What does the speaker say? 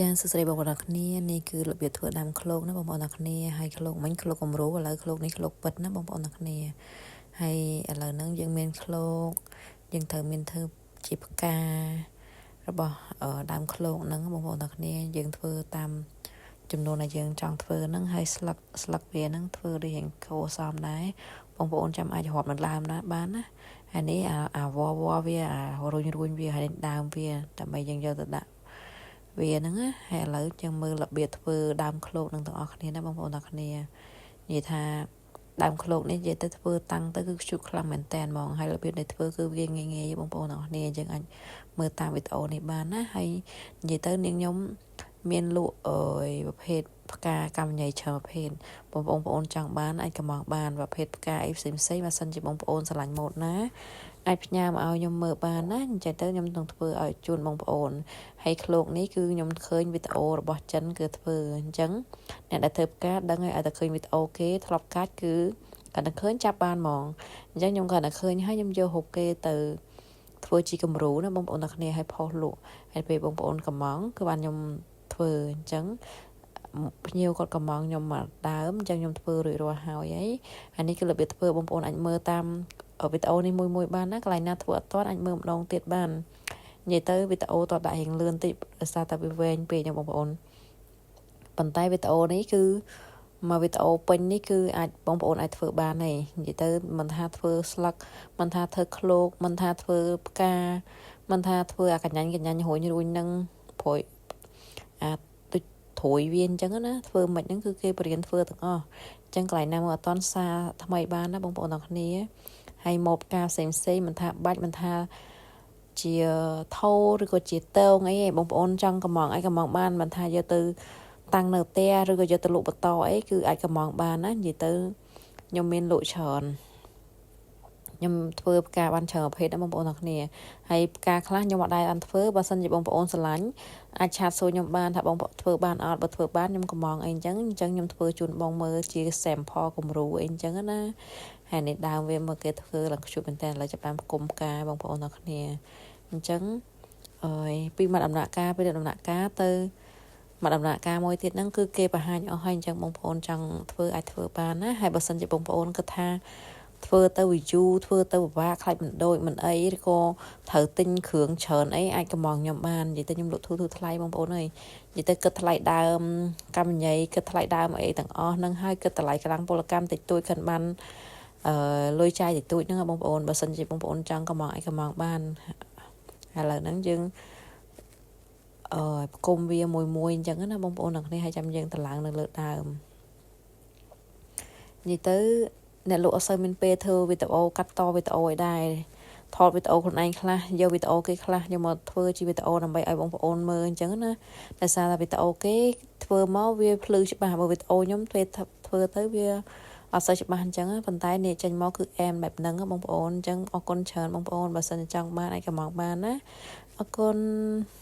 ចាសួស្តីបងប្អូនអរគ្នានេះគឺរបៀបធ្វើដាំឃ្លោកណាបងប្អូនអរគ្នាហើយឃ្លោកមិញឃ្លោកគំរូឥឡូវឃ្លោកនេះឃ្លោកពិតណាបងប្អូនអរគ្នាហើយឥឡូវហ្នឹងយើងមានឃ្លោកយើងត្រូវមានធ្វើជាផ្ការបស់ដើមឃ្លោកហ្នឹងបងប្អូនអរគ្នាយើងធ្វើតាមចំនួនដែលយើងចង់ធ្វើហ្នឹងហើយស្លឹកស្លឹកវាហ្នឹងធ្វើដូចរៀងគោសមដែរបងប្អូនចាំអាចរាប់នៅដើមណាបានណាហើយនេះអាអាវវវាអារុញរុញវាហើយដើមវាដើម្បីយើងយកទៅដាក់វាហ្នឹងណាហើយឥឡូវយើងមើលរបៀបធ្វើដើមឃ្លោកនឹងទាំងអស់គ្នាណាបងប្អូនទាំងគ្នានិយាយថាដើមឃ្លោកនេះនិយាយទៅធ្វើតាំងទៅគឺខ្ជុះខ្លាំងមែនតែនហ្មងហើយរបៀបដែលធ្វើគឺវាងាយងាយបងប្អូនទាំងអស់គ្នាយើងអាចមើលតាមវីដេអូនេះបានណាហើយនិយាយទៅនាងខ្ញុំមានលក់អើយប្រភេទផ្កាកម្មញ៉ៃច្រើនប្រភេទបងប្អូនបងប្អូនចង់បានអាចកម្មង់បានប្រភេទផ្កាអីផ្សេងផ្សេងបើសិនជាបងប្អូនស្រឡាញ់ម៉ូតណាអាចផ្ញើមកឲ្យខ្ញុំមើលបានណាអញ្ចឹងទៅខ្ញុំនឹងធ្វើឲ្យជូនបងប្អូនហើយឃ្លោកនេះគឺខ្ញុំឃើញវីដេអូរបស់ចិនគឺធ្វើអញ្ចឹងអ្នកដែលធ្វើផ្កាដឹងហើយឲ្យតែឃើញវីដេអូគេធ្លាប់កាច់គឺគាត់តែឃើញចាប់បានហ្មងអញ្ចឹងខ្ញុំគាត់តែឃើញហើយខ្ញុំយករូបគេទៅធ្វើជាគំរូណាបងប្អូនទាំងគ្នាឲ្យផុសលក់ហើយពេលបងប្អូនកំងគឺបានខ្ញុំធ្វើអញ្ចឹងភ្ញៀវគាត់កំងខ្ញុំមកដើមអញ្ចឹងខ្ញុំធ្វើរួចរាល់ហើយហីហើយនេះគឺរបៀបធ្វើបងប្អូនអាចមើលតាមវីដេអូនេះមួយមួយបានណាកន្លែងណាធ្វើអត់ទាន់អាចមើលម្ដងទៀតបាននិយាយទៅវីដេអូតដាក់រៀងលឿនតិចដោយសារតែវាវែងពេកណាបងប្អូនប៉ុន្តែវីដេអូនេះគឺមកវីដេអូពេញនេះគឺអាចបងប្អូនអាចធ្វើបានទេនិយាយទៅមិនថាធ្វើស្លឹកមិនថាធ្វើឃ្លោកមិនថាធ្វើផ្កាមិនថាធ្វើអាកញ្ញាញ់កញ្ញាញ់រួញរួញនឹងព្រួយអាទុចត្រួយវាអញ្ចឹងណាធ្វើមិនហ្នឹងគឺគេបរៀនធ្វើទាំងអស់អញ្ចឹងកន្លែងណាមកអត់តន់សារថ្មីបានណាបងប្អូនទាំងគ្នាហើយមកផ្កាផ្សេងផ្សេងមិនថាបាច់មិនថាជាថោឬក៏ជាតងអីបងប្អូនចង់កំងអីកំងបានមិនថាយកទៅតាំងនៅផ្ទះឬក៏យកទៅលក់បន្តអីគឺអាចកំងបានណានិយាយទៅខ្ញុំមានលក់ច្រើនខ្ញុំធ្វើផ្កាបានច្រើនប្រភេទណាបងប្អូនទាំងគ្នាហើយផ្កាខ្លះខ្ញុំអត់ដែរបានធ្វើបើសិនជាបងប្អូនស្រឡាញ់អាច chat សួរខ្ញុំបានថាបងធ្វើបានអត់បើធ្វើបានខ្ញុំកំងអីអញ្ចឹងអញ្ចឹងខ្ញុំធ្វើជូនបងមើលជា sample គំរូអីអញ្ចឹងណាហើយនេះដើមវាមើលគេធ្វើឡើងខ្ជុះមែនតើឥឡូវចាប់តាមគុំផ្កាបងប្អូនទាំងគ្នាអញ្ចឹងអើយពីមួយដំណាក់កាលពីដំណាក់កាលទៅមួយដំណាក់កាលមួយទៀតហ្នឹងគឺគេបង្ហាញអស់ហើយអញ្ចឹងបងប្អូនចង់ធ្វើអាចធ្វើបានណាហើយបើសិនជាបងប្អូនគិតថាធ្វើទៅ view ធ្វើទៅពិបាកខ្លាចមិនដូចមិនអីឬក៏ត្រូវទិញគ្រឿងច្រើនអីអាចកំងខ្ញុំបាននិយាយទៅខ្ញុំលក់ធូរធូរថ្លៃបងប្អូនអើយនិយាយទៅគិតថ្លៃដើមកម្មញ៉ៃគិតថ្លៃដើមអីទាំងអស់ហ្នឹងហើយគិតតម្លៃក្រាំងពលកម្មតិចតួចខិនបានអឺលុយចាយតិចតួចហ្នឹងបងប្អូនបើសិនជាបងប្អូនចង់កំងអីកំងបានឥឡូវហ្នឹងយើងអឺផ្គុំវាមួយមួយអញ្ចឹងណាបងប្អូនទាំងគ្នាឲ្យចាំយើងតម្លើងនៅលើដើមនិយាយទៅអ្នកលក់អត់សូវមានពេលធ្វើវីដេអូកាត់តវីដេអូឲ្យដែរថតវីដេអូខ្លួនឯងខ្លះយកវីដេអូគេខ្លះយកមកធ្វើជាវីដេអូដើម្បីឲ្យបងប្អូនមើលអញ្ចឹងណាដោយសារតែវីដេអូគេធ្វើមកវាភ្លឺច្បាស់បើវីដេអូខ្ញុំធ្វើធ្វើទៅវាអត់សូវច្បាស់អញ្ចឹងប៉ុន្តែនេះចេញមកគឺអែមបែបហ្នឹងបងប្អូនអញ្ចឹងអរគុណច្រើនបងប្អូនបើសិនចង់បានអាចកំងបានណាអរគុណ។